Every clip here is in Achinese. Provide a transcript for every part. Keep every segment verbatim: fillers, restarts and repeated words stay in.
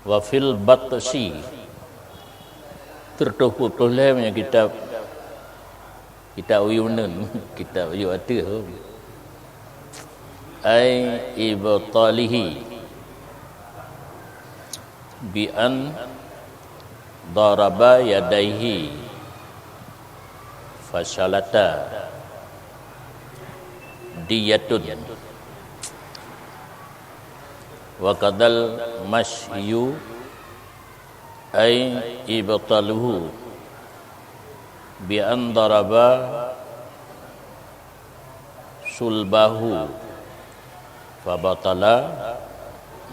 Wa fil batshi, teureutoh peuet ploh lhèe meunyoe kitab, kitab uyuneun, kitab uyu ateueh. Ai ibtalihi bi an daraba yadaihi fashalata diyatun. Wa kadal masyu ay ibtaluhu bi an daraba sulbahu fa batala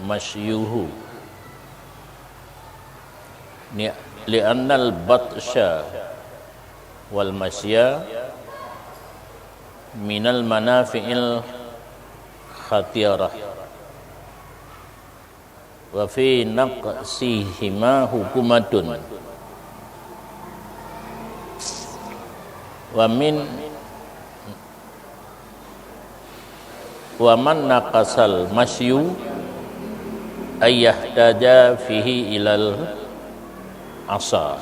masyuhu. Ni-, li'annal batsha wal masya minal manafi'il khatirah. Wa fi naqsihima hukumatun. Wa min, wa man naqasal masyu ayyahtaja fihi ilal asa.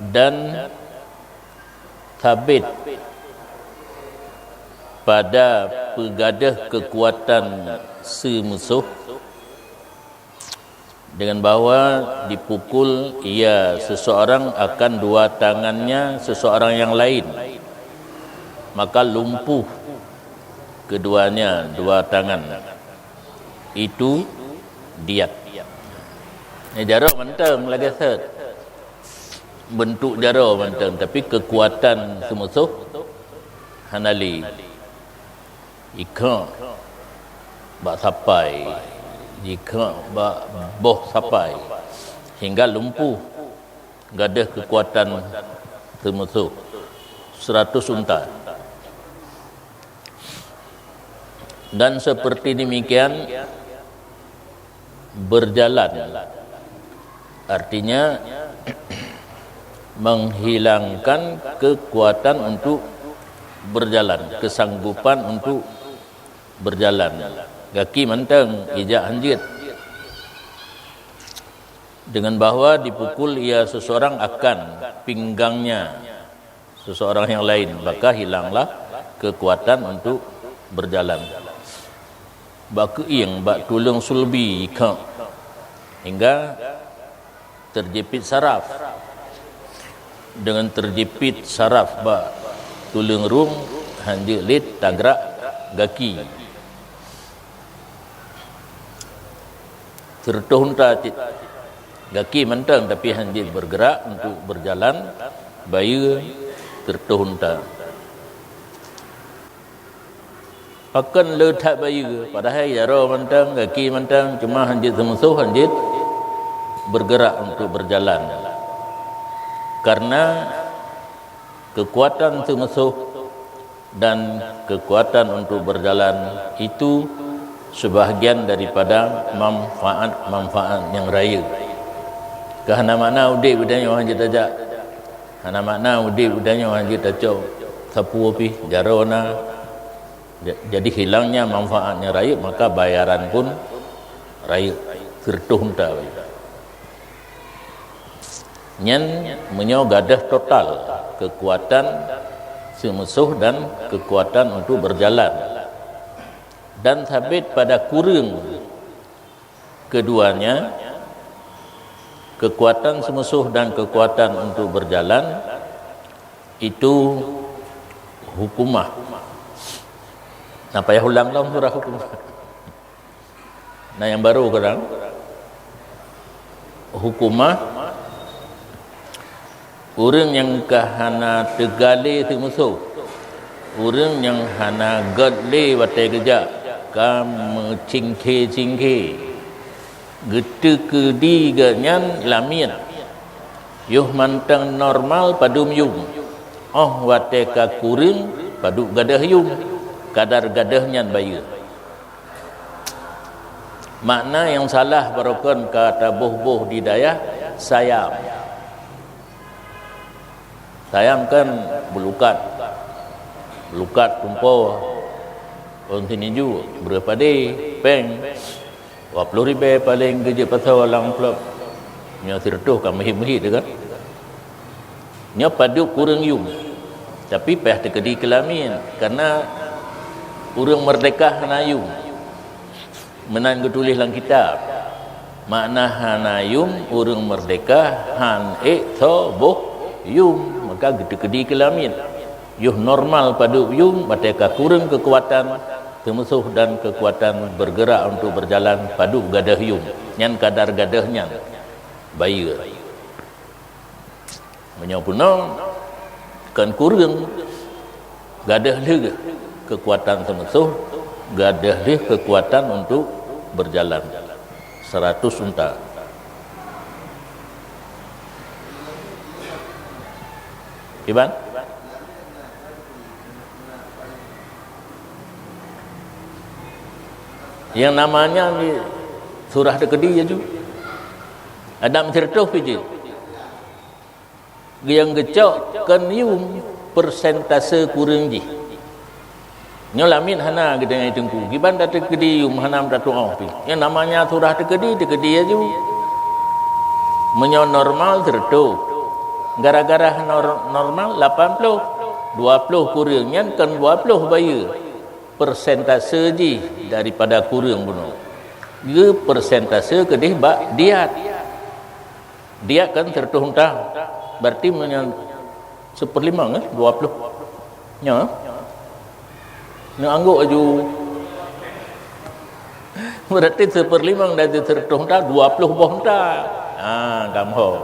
Dan sabit pada peugadeuh keukuatan seumusoh, dengan bahwa dipukul ia seseorang akan dua tangannya seseorang yang lain, maka lumpuh keduanya dua tangan. Itu diat. Nyan jaroe mantong lagèe sot. Beuntuk jaroe mantong, tapi keukuatan seumusoh hana lé. Jikheun bak sapai, jikheun bak boh sapai, sehingga lumpuh gadeuh keukuatan seumusoh, seuratus unta. Dan seperti demikian berjalan, artinya menghilangkan kekuatan untuk berjalan, kesanggupan untuk berjalan. Gaki mantong, ijak hanjeuet. Dengan bahwa dipukul ia seseorang akan pinggangnya seseorang yang lain, maka hilanglah kekuatan untuk berjalan. Bak keuieng, bak tuleueng sulbi, jikheun, hingga terjepit saraf. Dengan terjepit saraf bak tuleueng rueng, hanjeuet lé tagrak gaki. Seuratus unta cit. Gaki mantong, tapi hanjeuet bergerak untuk berjalan, bayeue seuratus unta. Pakon le that bayeue, padahai jaroe mantong, gaki mantong, cuma hanjeuet seumusoh, hanjeuet bergerak untuk berjalan. Karena kekuatan seumusoh dan kekuatan untuk berjalan itu sebahagian daripada manfaat-manfaat nyang rayeuk. Ka hana makna udeb geutanyoe hanjeuet tajak. Hana makna udeb geutanyoe hanjeuet tacok sapeue pih, jaroe na. Ja-, jadi hilangnya manfaat nyang rayeuk, maka bayaran pun rayeuk, seuratus unta. Nyan meunyoe gadôh total keukuatan seumusoh dan keukuatan untuk berjalan. Dan sabit pada kureueng keduanya, keukuatan seumusoh dan keukuatan untuk berjalan, itu hukumah. Nah, payah ulang lom surah hukumah. Nah, nyang barô keudroe, hukumah, ureuëng nyang ka hana teuga lé seumusoh, ureuëng nyang hana gét lé watée geujak, ka meucingkhe-cingkhe, geuteukeudi geuhnyan lamiet, yoh mantong normal padum yum, óh watée ka kureueng padub gadôh yum, kadar gadôh nyan bayeue. Makna nyang salah barokon ka taboh-boh di dayah sayam. Sayam kan beulukat, beulukat tumpoe, ôn sininju, breueh padé, péng. Dua ploh ribèe paleng geujeuet pasoe lam amplop. Nyoe sireutôh ka meuhit-meuhit teuh kan. Nyoe padub kureueng yum. Tapi payah teukeudi keulamin, karena ureueng meurdehka hana yum. Meunan geutuléh lam kitab. Makna hana yum, ureueng meurdehka han ék soe boh yum, maka geuteukeudi keulamin. Yoh normal padub yum, watèe ka kureueng keukuatan teumeusoh dan keukuatan bergerak untuk berjalan padub gadôh yum. Nyan kadar gadôh nyan bayeue. Meunyoe bunoe kon kureueng, gadôh lheueh keukuatan teumeusoh, gadôh lheueh keukuatan untuk berjalan. Seratus unta. Kiban? Nyang namanya di surah teukeudi aju. Adam sireutôh pih jeuet. Nyang geucok kon yum, persentase kureueng jih. Nyoe lamiet hana geutanyoe teungku. Kiban tateukeudi yum hana tatu'oh pih. Nyang namanya surah teukeudi, teukeudi aju. Meunyoe normal sireutôh. Gara-gara nor-, normal lapan ploh. Dua ploh kureueng nyan kon dua ploh bayeue. Persentase jih daripada kureueng bunoe. Geupersentase keudeh bak diat. Diat kan seratus unta. Berarti meunyoe seperlima, eh, dua puluh. Nyoe. Nyoe anggok aju. Berarti seperlima dari seratus unta, dua puluh boh unta. Ha, gampông.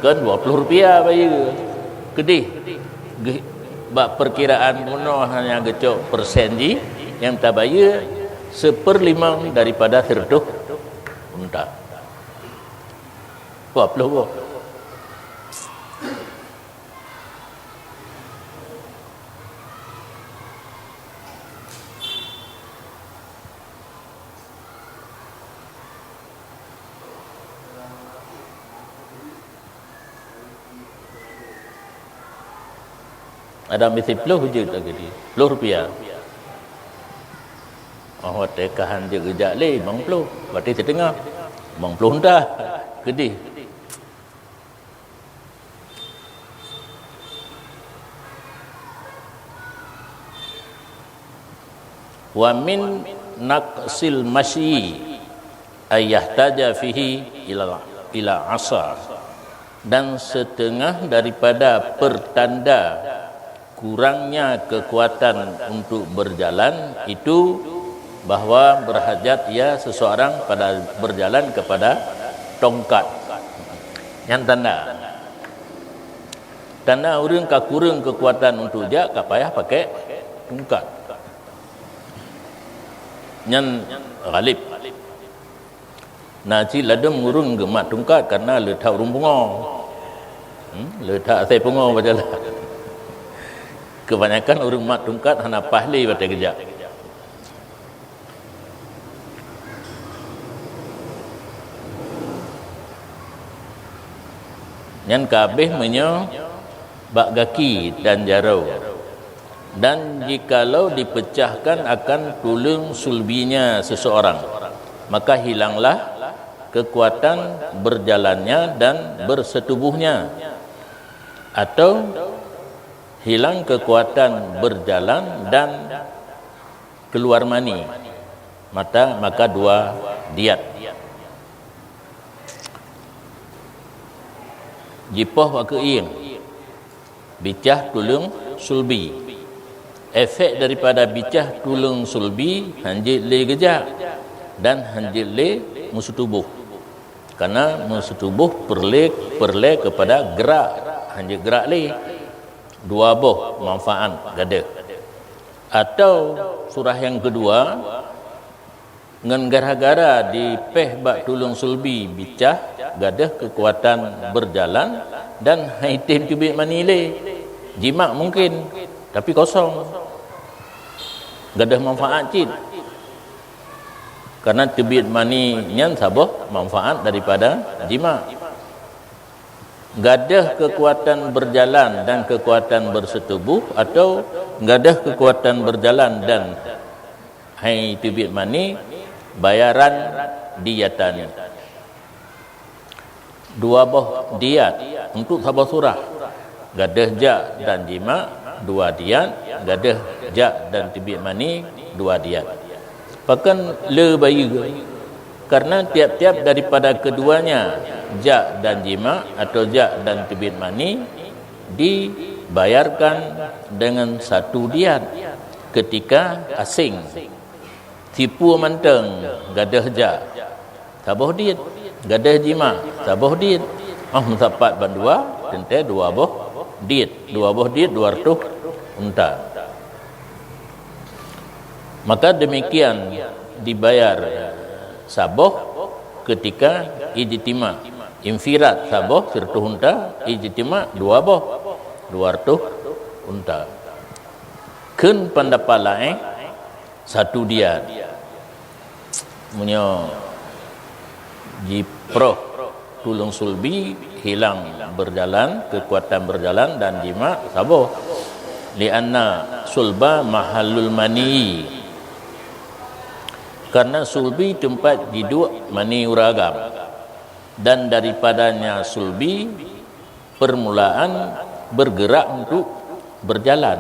Kan dua puluh rupiah bayeue. Keudeh. Geuh-, bak perkiraan bunoe hanya geucok persen jih nyang tabayeue seperlima daripada seratus unta. Dua puluh boh. Ada misi ploh jeuet lagèe di, ploh rupiah. Oh, watèe ka han jeuet geujak lé, limong ploh. Berarti siteungoh. Limong ploh dah. Keudeh. Wa min naqsil masyi ayyahtaja fihi ila, ila asa. Dan setengah daripada pertanda kurangnya kekuatan untuk berjalan itu bahwa berhajat ia seseorang pada berjalan kepada tongkat. Nyan tanda. Tanda ureueng ka kureueng kekuatan untuk jak, ka payah pakai tongkat. Nyan ghalib. Na cit ladôm ureueng geumat tongkat karena le that ureueng pungo. Hmm, le that asai pungo bajalan. Kebanyakan ureueng mat tongkat hana paih lé watèe geujak. Nyan ka habéh meunyoe bak gaki dan jaroe. Dan jikalau dipecahkan akan tuleueng sulbinya seseorang, maka hilanglah kekuatan berjalannya dan bersetubuhnya, atau hilang kekuatan berjalan dan keluar mani, mata, maka dua diat. Jipoh bak keuieng, bicah tuleueng sulbi. Efek daripada bicah tuleueng sulbi hanjeuet lé geujak dan hanjeuet lé meuseutuboh. Karena meuseutuboh peureulèe, peureulèe keupada gerak, hanjeuet gerak lé. Dua boh manfaat gadôh. Atau surah nyang keudua, ngon gara-gara dipéh bak tuleueng sulbi bicah, gadôh keukuatan beujalan dan han item teubiet mani lé. Jimak mungken, tapi kosong. Gadôh manfaat cit. Karena teubiet mani nyan saboh manfaat daripada jimak. Gadôh keukuatan beujalan dan keukuatan beuseutuboh, atau gadôh keukuatan beujalan dan han teubiet mani, bayaran diyatani. Dua boh diyat untuk saboh surah. Gadôh jak dan jimak dua diyat, gadôh jak dan teubiet mani dua diyat. Pakon le bayeue? Karena tiap-tiap daripada keduanya, jak dan jimak atau jak dan teubiet mani, dibayarkan dengan satu diyat ketika asing. Sipue mantong gadôh jak, saboh dit. Gadôh jimak, saboh dit. Oh, meusapat bandua, teuntée dua boh dit. Dua boh dit, dua reutôh unta. Maka demikian dibayar saboh ketika ijtima. Infirad saboh, sireutôh unta, ijtima dua boh, dua reutôh unta. Kheun pendapat laén, satu diyat. Meunyoe jiproh tuleueng sulbi hilang berjalan, kekuatan berjalan dan jimak saboh. Lianna sulba mahallul mani. Karena sulbi tempat jiduek mani ureueng agam. Dan daripadanya sulbi permulaan bergerak untuk berjalan.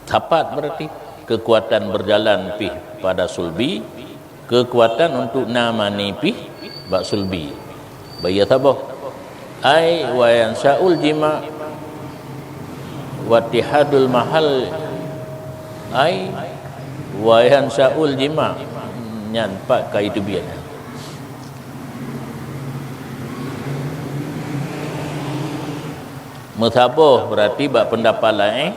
Sapat berarti kekuatan berjalan pih pada sulbi, kekuatan untuk na mani pih bak sulbi. Bayeue saboh. Ai wa yansya'ul jima' wattihadul mahal. Ai wa yansya'ul jima'. Nyan pat ka iteubiet. Meusaboh berarti bak pendapat laén,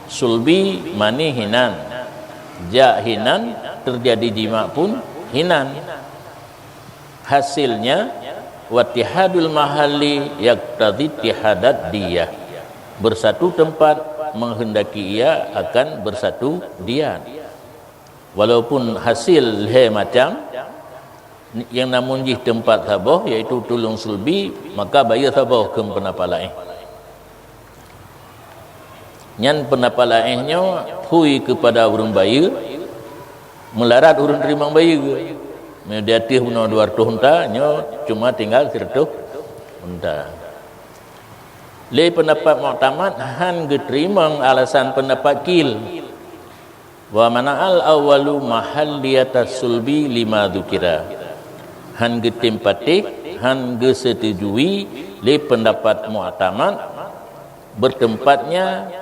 sulbi mani hinan, jak hinan, terjadi jimak pun hinan. Hasilnya, wattihadul mahalli yaqtadhi ittihadad diyah. Bersatu tempat menghendaki ia akan bersatu diyat. Walaupun hasil lhée macam, nyang namun jih teumpat saboh, yaitu tuleueng sulbi, maka bayeue saboh keu peundapat laén. Nyan peundapat laén nyoe phui keupada ureuëng bayeue, meularat ureuëng teurimong bayeue. Meunyoe di ateueh bunoe dua reutôh unta, nyoe cuma tinggal sireutôh unta. Lé peundapat muktamad hán geuteurimong alasan peundapat qil. Wa mana'al awwalu mahalliyatas sulbi lima dzukira. Hán geutem patéh, hán geuseutujui lé peundapat muktamad bertempatnya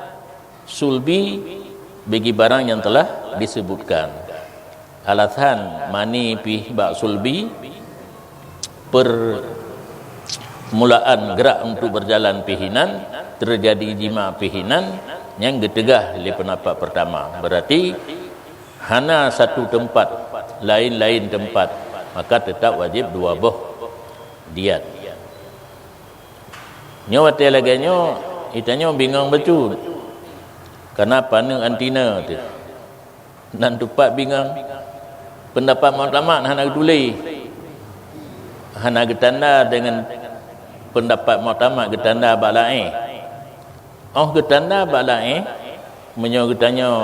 sulbi bagi barang yang telah disebutkan. Alasan mani pih bak sulbi, permulaan gerak untuk berjalan pih hinan, terjadi jima pih hinan, nyang geuteugah lé peundapat pertama. Berarti hana satu tempat, lain-lain tempat, maka tetap wajib dua boh diat. Nyoe watée lagée nyoe, itanyoe bingong bacut. Kana paneuk antina teuh. Nan teupat bingong. Peundapat muktamad hana geutuléh. Hana geutanda deungon peundapat muktamad geutanda bak laén. Óh geutanda bak laén, meunyoe geutanyoe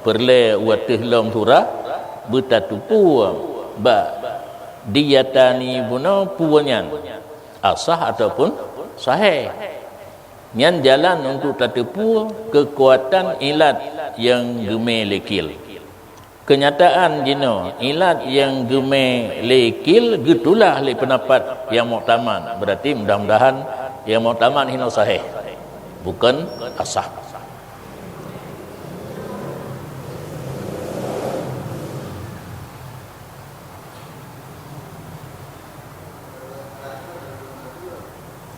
peureulée u ateueh lom surah, beutateupeue bak diyatani bunoe peue nyan, asah ataupun sahéh. Nyan jalan untuk tateupeue keukuatan ilat nyang geumé lé qil. Keunyataan jinoe, ilat nyang geumé lé qil geutulah lé peundapat nyang muktamad. Berarti mudah-mudahan nyang muktamad hinoe sahéh, bukon asah.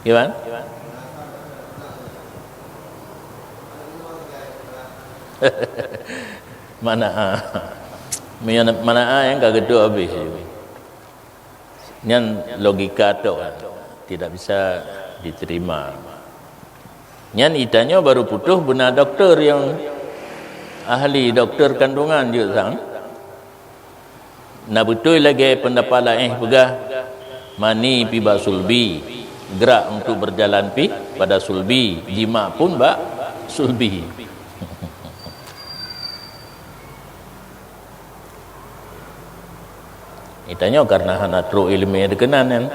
Gimana? Mana ah? Mana ah yang ka geuduek habis. Nyan logika tok kan, tidak bisa diterima. Nyan itanyoe baru putôh beuna doktor nyang ahli doktor kandungan jeuet sang. Na beutôi lagée peundapat laén peugah, mani pih bak sulbi, gerak untuk berjalan pih pada sulbi, jima pun bak sulbi. Tanyoe karena hana trok iéleumé dikeunan nyan.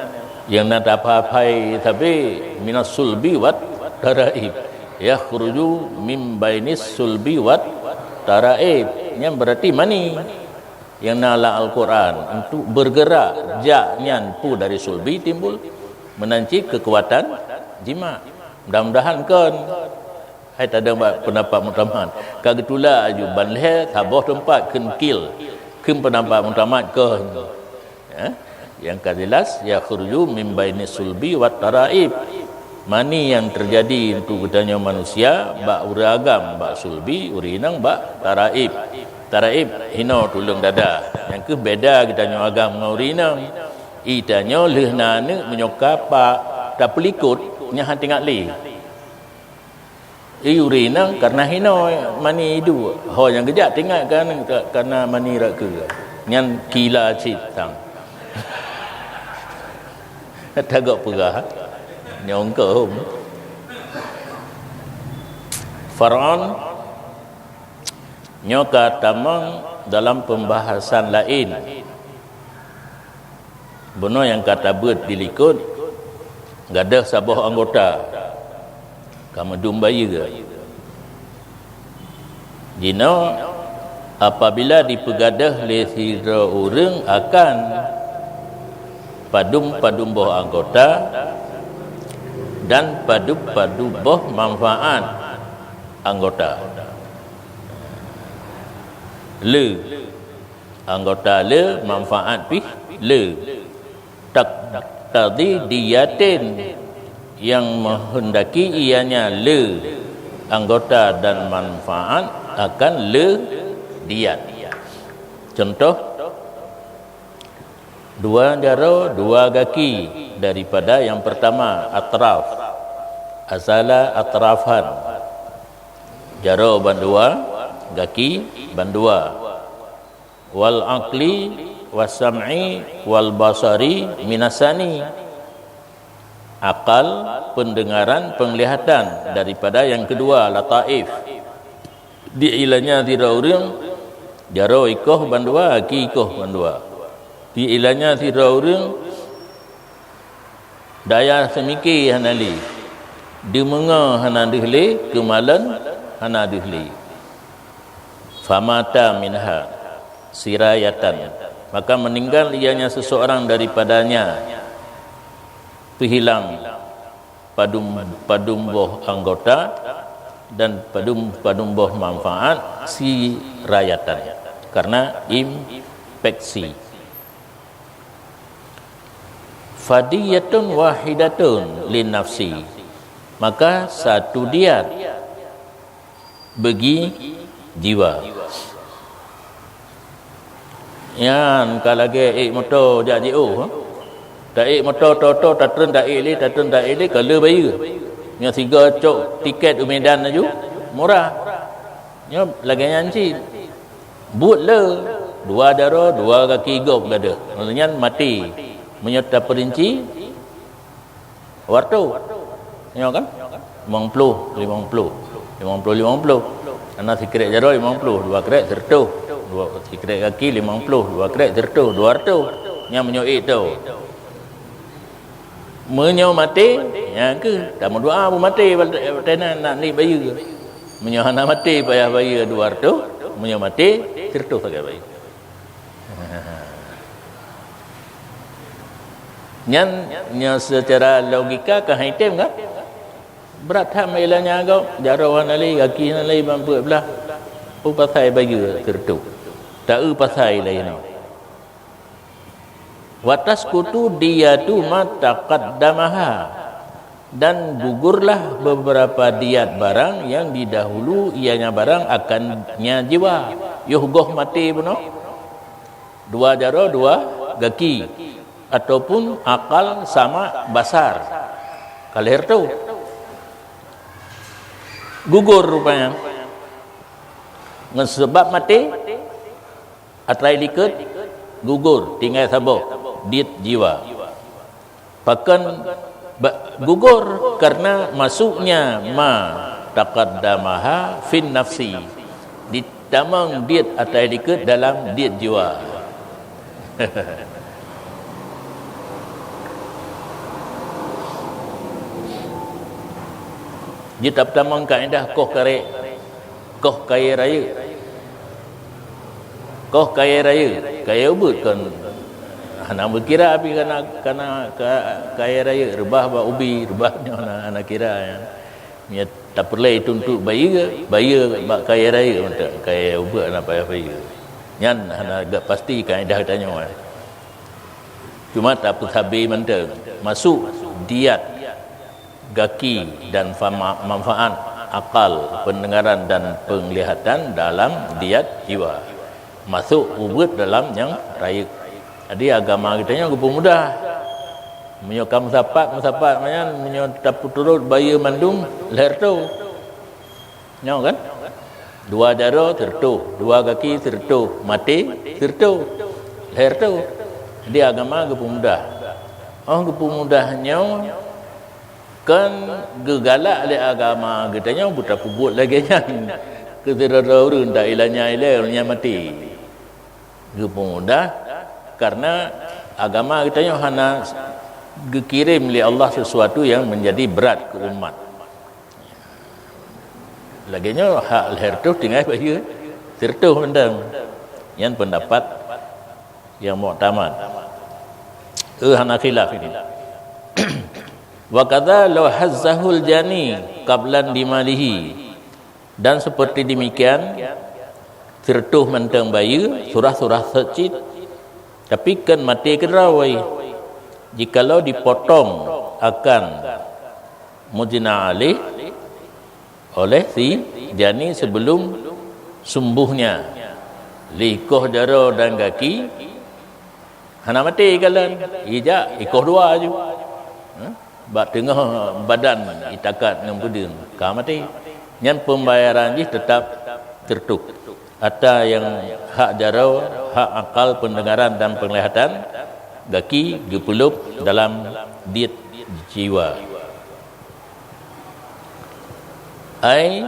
Nyang na taphai-phai sabe minas sulbi wat taraib. Yakhruju mim bainis sulbi wat taraib. Nyan berarti mani. Nyang na lam Al-Quran untuk bergerak, jak nyan peue dari sulbi timbul, meunan cit keukuatan jima. Mudah-mudahan kon. Hai tadong bak peundapat muktamad. Ka geutulak aju ban lhée saboh teumpat kheun kil. Kheun peundapat muktamad kon. Ya, nyang ka jelas, yakhruju mim bainis sulbi wat taraib. Mani nyang teujadi untuk geutanyoe manusia bak ureuëng agam, bak sulbi, ureuëng inong bak taraib. Taraib hinoe tuleueng dada. Nyang kheueh beda geutanyoe agam ngon ureuëng inong. Geutanyoe lheueh na aneuëk meunyoe ka pa tapeulikot, nyan hana teuingat lé. Iyue rinang karena hinoe mani iduek. Ho nyang geujak teuingat kan, ka-, karena mani rot keue. Nyan kila cit tang. Tagok peugah. Nyang keuhom. Far'an, nyoe ka tamong dalam pembahasan laén. Bunoe nyang ka tabeuet dilikot, gadôh saboh anggota ka meudum bayeue. Jinoe apabila dipeugadôh lé sidroe ureuëng akan padum-padum boh anggota dan padum-padum boh manfaat anggota. Le. Anggota le manfaat pih le. Taktadhi diyatin, yang menghendaki ianya le anggota dan manfaat akan le diyat. Contoh, dua jaroe, dua gaki daripada yang pertama, atraf. Azala atrafan. Jaroe bandua, gaki bandua. Wal aqli was sam'i wal basari minasani. Akal, pendengaran, penglihatan daripada yang kedua, lataif. Diilanya sidroe ureuëng, jaroe ikoh bandua, gaki ikoh bandua. Diilanya sidroe ureuëng, daya seumike hana lé, deumeungoe hana deuh lé, keumalon hana deuh lé. Famata minha sirayatan, maka meninggal ianya seseorang daripadanya, peuhilang padum, padum boh anggota dan padum, padum boh manfaat sirayatan, karena infeksi. Fadiyatun wahidatun linafsi, maka satu diyat bagi jiwa. Nyan ka lagée ék moto jak jiôh, ha? Taék moto, to-to, tatreun taék lé, tatreun taék lé, ka le bayeue. Nyoe sigoe cok tiket u Medan laju, murah. Nyoe lagée nyan cit. Buet le, dua jaroe, dua gaki gob gadôh. Nyan maté. Meunyoe tapeurinci, Wartu. Nyoe kan? Limong ploh, limong ploh. Limong ploh, limong ploh. Hana sikrek jaroe limong ploh, dua krek sireutoh. Dua sikrek gaki limong ploh, dua krek sireutoh, dua reutoh. Nyan meunyoe ék to. Meunyoe maté, nyan keuh tameudoa beu maté, batena nak ni bayeue. Meunyoe hana maté payah bayeue dua reutoh, meunyoe maté sireutoh sagai bayeue. Nyan, nyan secara logika ka hai tem kan? Brat that meuilanya gob, jaroe hana lé, gaki hana lé, ban peuet blah. Peue pasai bayeue sireutoh? Ta-eu pasai lagée nyoe. Wa tasqutu diyatu ma taqaddamaha. Dan gugurlah beberapa diat barang yang didahulu ianya barang akannya jiwa. Yoh goh maté bunoe. Dua jaroe, dua gaki. Ataupun akal sama basar. Ka lheueh tu. Gugur rupanya. Ngon sebab maté, atra likot, gugur, tinggai saboh, diet jiwa. Pakon ba-, gugur karena masuknya ma taqaddamaha fin nafsi. Ditamong diet atai dikeue dalam diet jiwa. Jeuet tapeutamong kaedah koh karek, koh kayèe rayeuk. Koh kayèe rayeuk, kayèe ubeut kon hana meukira pih kana, kana ka-, kayèe rayeuk, reubah bak ubi, reubah nyoe hana, hana kira nyan. Meunyoe tapeureulèe tuntot bayeue, bayeue bak kayèe rayeuk mantong, kayèe ubeut hana payah bayeue. Nyan hana geuh pasti kaedah tanyoe. Cuma tapeusabe mantong, masuk diat gaki dan fama-, manfaat akal, pendengaran dan penglihatan dalam diat jiwa. Masuk ubeut dalam nyang rayeuk. Jadi agama geutanyoe geupeumudah. Meunyoe ka meusapat, meusapat nyan, meunyoe tapeuturot bayeue mandum, lhèe reutôh. Nyoe kan? Dua jaroe sireutôh, dua gaki sireutôh, maté sireutôh, lhèe reutôh. Jadi agama geupeumudah. Oh geupeumudah nyoe kan geugalak lé agama geutanyoe beutapeubuet lagèe nyan. Keu sidroe-droe ureueng dak ilanya ilèe ureueng nyan maté. Geupeumudah karena agama geutanyoe hana geukirém lé Allah sesuatu yang menjadi berat keu umat. Lagèe nyoe hak lhèe reutôh tinggai bayeue sireutôh mantong. Nyan pendapat yang muktamad. Eh, hana khilaf ini. Wa kadza law hazzahul jani qablan dimalihi. Dan seperti demikian, sireutôh mantong bayeue, surah-surah seucit, tapi kon maté keudroe. Jikalau dipotong akan mujna alaih oleh si jani sebelum sembuhnya, lé ikoh jaroe dan gaki, hana maté kalon, ijak ikoh dua ju. Ha? Bak teungoh badan itakat ngon peudeueng, ka maté. Nyan peumbayaran jih teutap sireutôh. Ata nyang hak jaroe, hak akal, peundeungaran dan peunglihatan, gaki geupeulôb dalam diat jiwa. Ai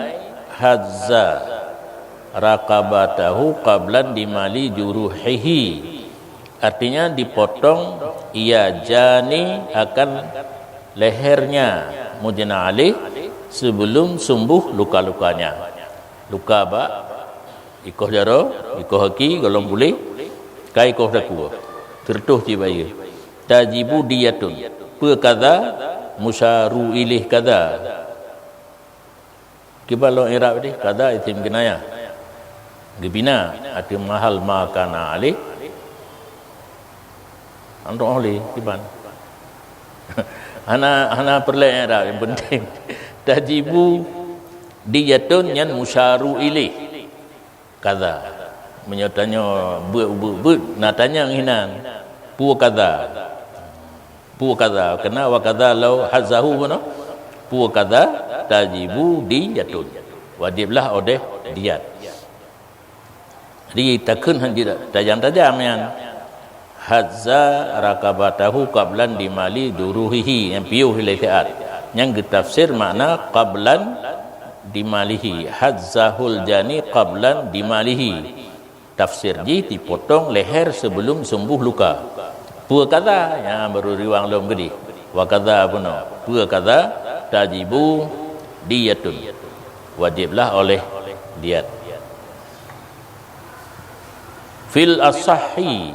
hazza raqabatahu qablan dimali juruhihi. Artinya dipotong ia jani akan lehernya mujna alaih sebelum sembuh luka-lukanya. Luka bak ikoh jaroe, ikoh aki, golom puléh, ka ikoh takue. Sireutôh cit bayeue. Tajibu diyatun. Peue kadza? Musyaru ilaih kadza. Kiban lôn i'rab tadi, kadza isim kinayah. Geubina ateueh mahal ma kana alaih. Antok oleh kiban. Hana, hana peureulèe i'rab, nyang penting. Tajibu diyatun nyan musyaru ilaih. Kadza. Meunyoe tanyoe beuet, beuet, beuet, na tanyong hinan. Peue kadza? Peue kadza? Keureuna wa kadza law hazzahu bunoe. Peue kadza? Tajibu diyatun. Wajiblah odeh diat. Jadi takheun han jeuet tajam-tajam nyan. Hazza raqabatahu qablan dimali juruhihi, nyang piôh ilée siat. Nyang geutafsir makna qablan dimalihi, hazzahul jani qablan dimalihi. Tafsir jih dipotong leher sebelum sembuh luka. Peue kadza? Nyan baru riwang lom geudeh. Wa kadza bunoe. Peue kadza? Tajibu diyatun. Wajiblah oleh diat. Fil asahhi.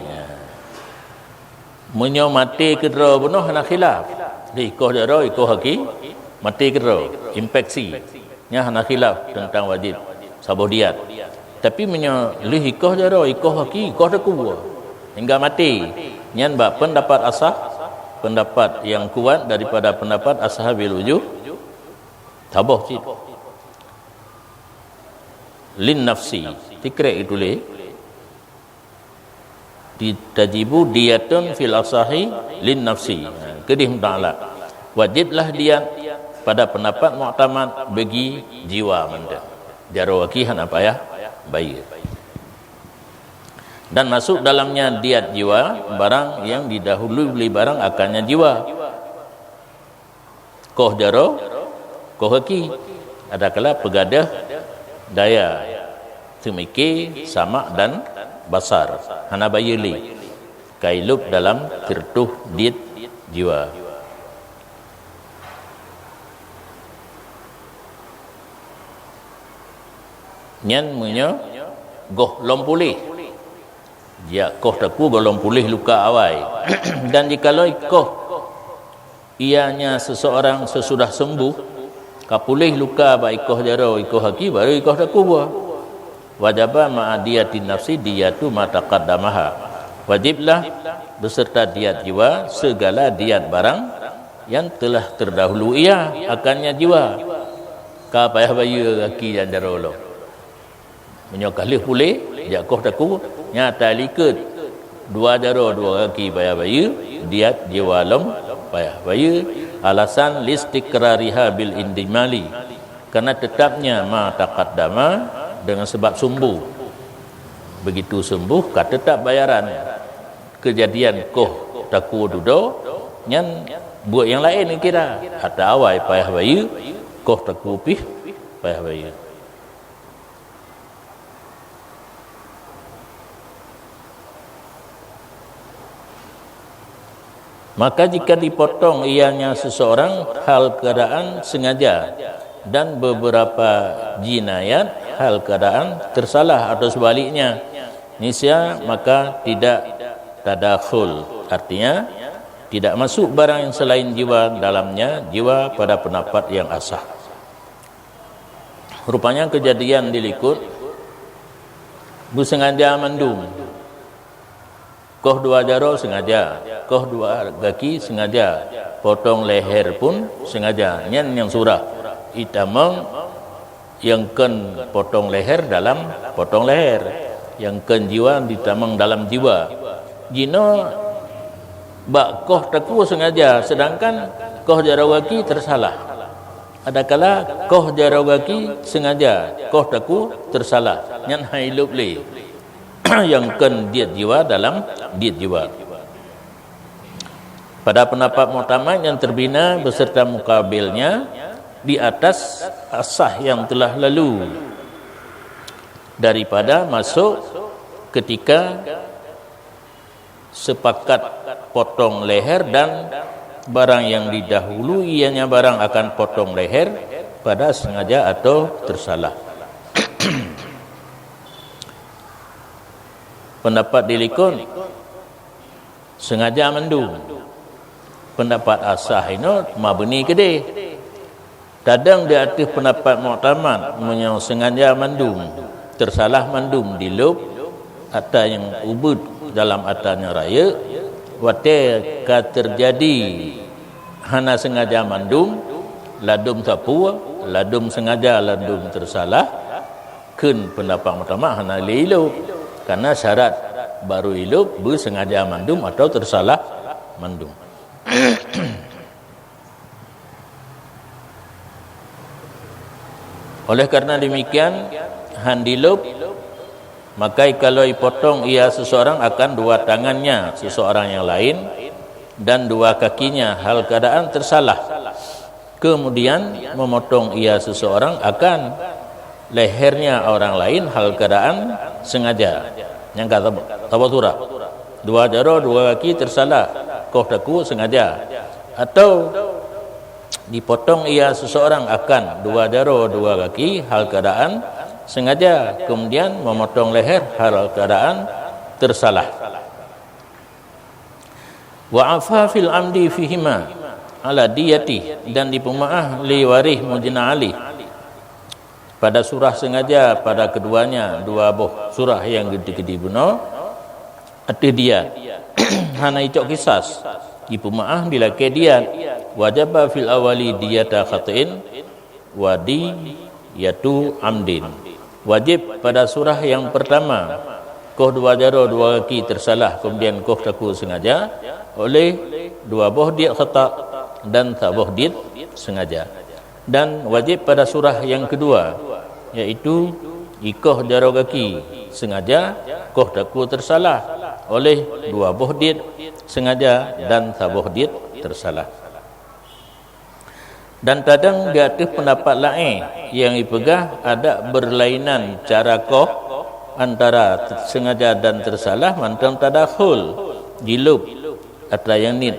Meunyoe maté keudroe bunoe hana khilaf. Di ikoh jaroe, ikoh aki, maté keudroe, infeksi. Nyan hana khilaf teuntang wajib saboh diat. Tapi meunyoe lheueh ikoh jaroe, ikoh aki, ikoh takue, hingga maté, nyan bak peundapat asah, peundapat nyang kuat daripada peundapat ashabil wujuh, saboh cit. Lin nafsi, tikrek ituléh. Di-, tajibu diyatun fil asahi lin nafsi. Ha, keudeh muta'alak. Wajiblah diat pada pendapat muktamad bagi jiwa mantong. Jaroe aki hana payah bayeue. Dan masuk dalamnya diat jiwa, barang yang didahului oleh barang akannya jiwa. Koh jaroe, koh aki. Adakala peugadôh daya, teumike, samak dan basar. Hana bayeue lé. Ka ilôb dalam sireutôh diat jiwa. Nyan meunyoe goh lom puléh. Jak koh takue goh lom puléh luka awai. Dan jikalau koh ianya seseorang sesudah sembuh, ka puléh luka bak ikoh jaroe, ikoh gaki, baru ikoh takue. Wajaba ma'a diyatin nafsi diyatu ma taqaddamaha. Wajiblah beserta diat jiwa segala diat barang yang telah terdahulu ia akannya jiwa. Ka payah bayeue gaki dan jaroe lom. Meunyoe ka lheueh puléh, jak koh takue, nyata likot dua jaroe dua gaki payah bayeue, diat jiwa lom payah bayeue. Alasan listiqrariha bil indimali, karena tetapnya ma taqaddama dengan sebab sembuh. Begitu sembuh ka tetap bayaran. Kejadian koh takue dudoe nyan buet nyang laén kira. Ata awai payah bayeue, koh takue pih payah bayeue. Maka jika dipotong ianya seseorang hal keadaan sengaja dan beberapa jinayat hal keadaan tersalah atau sebaliknya, niscaya maka tidak tadakhul, artinya tidak masuk barang yang selain jiwa dalamnya jiwa pada pendapat yang asah. Rupanya kejadian di likot beusengaja mandum. Koh dua jaroe sengaja, koh dua gaki sengaja, potong leher pun sengaja. Nyan nyang surah. Itamong nyang kon potong leher dalam potong leher, nyang kon jiwa ditamong dalam jiwa. Jinoe bak koh takue sengaja, sedangkan koh jaroe gaki tersalah. Adakala koh jaroe gaki sengaja, koh takue tersalah, nyan hai lôb lé. Nyang kon diet jiwa dalam diet jiwa. Pada pendapat muktamad yang terbina beserta mukabilnya di atas asah yang telah lalu daripada masuk ketika sepakat potong leher dan barang yang didahului ianya barang akan potong leher pada sengaja atau tersalah. Pendapat di likot sengaja mandum. Pendapat asah inoe mabni keudeh. Tadong di ateueh pendapat muktamad meunyoe sengaja mandum, tersalah mandum di lôb ata nyang ubit dalam ata nyang rayeuk, watée ka teujadi hana sengaja mandum, ladum sapeue, ladum sengaja ladum tersalah, kheun pendapat muktamad hana lé ilôb, karena syarat baru ilôb beusengaja mandum atau tersalah mandum. Oleh karena demikian, han dilôb, maka kalau ipotong ia seseorang akan dua tangannya seseorang yang lain dan dua kakinya hal keadaan tersalah. Kemudian memotong ia seseorang akan lehernya orang lain hal keadaan sengaja. Nyang ka sab-, saboh surah. Dua jaroe, dua gaki tersalah, koh takue sengaja. Atau dipotong ia seseorang akan dua jaroe, dua gaki hal keadaan sengaja, kemudian memotong leher hal keadaan tersalah. Wa afa fil amdi fihima ala diyati, dan dipeumaáh lé waréh mujna alih pada surah sengaja pada keduanya dua boh surah nyang geuti-geuti bunoe ateueh diat. Hana icok kisas, dipeumaáh dilakée diat. Wajaba fil awali diyata khatain wa diyatu amdin. Wajib pada surah yang pertama, koh dua jaroe dua gaki tersalah, kemudian koh takue sengaja, oleh dua boh diet khata dan saboh diet sengaja. Dan wajib pada surah yang kedua, yaitu ikoh jaroe gaki sengaja, koh takue tersalah, oleh dua boh diet sengaja dan saboh diet tersalah. Dan tadong di ateueh pendapat laén nyang ipeugah adak beurlainan cara koh antara sengaja dan tersalah mantong tadakhul jilôb atra nyang niet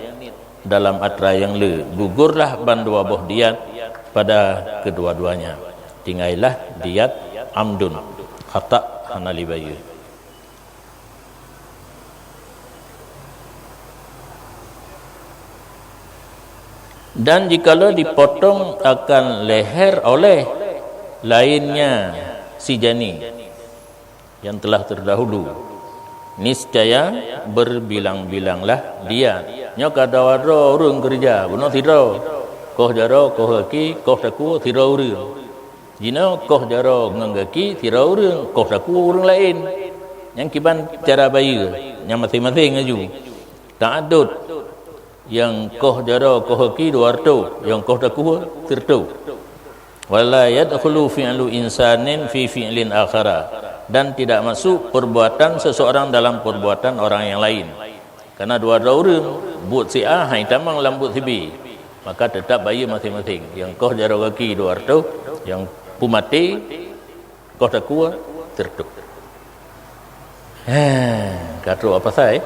dalam atra nyang le, gugurlah ban dua boh diat pada kedua-duanya. Tingailah diat amdun, khata' hana lé bayeue. Dan jikalau dipotong akan leher oleh lainnya si janin yang telah terdahulu, niscaya berbilang-bilanglah dia. Nyoe ka dua droe ureuëng keureuja, bunoe sidroe. Koh jaroe, koh gaki, koh takue, sidroe ureuëng. Jinoe koh jaroe ngon gaki sidroe ureuëng, koh takue ureuëng laén. Nyang kiban cara bayeue, nyang maséng-maséng laju. Ta'adud, nyang koh jaroe koh gaki dua reutôh, nyang koh takue sireutôh. Wala yadkhulu fi'lu insanin fi fi'lin akhara, dan tidak masuk perbuatan seseorang dalam perbuatan orang yang lain. Karena dua droe ureuëng, buet si A hana jitamong lam buet si B, maka tetap bayeue maséng-maséng. Nyang koh jaroe gaki dua reutôh, nyang peumaté koh takue sireutôh. Heh, ka trok apa sai?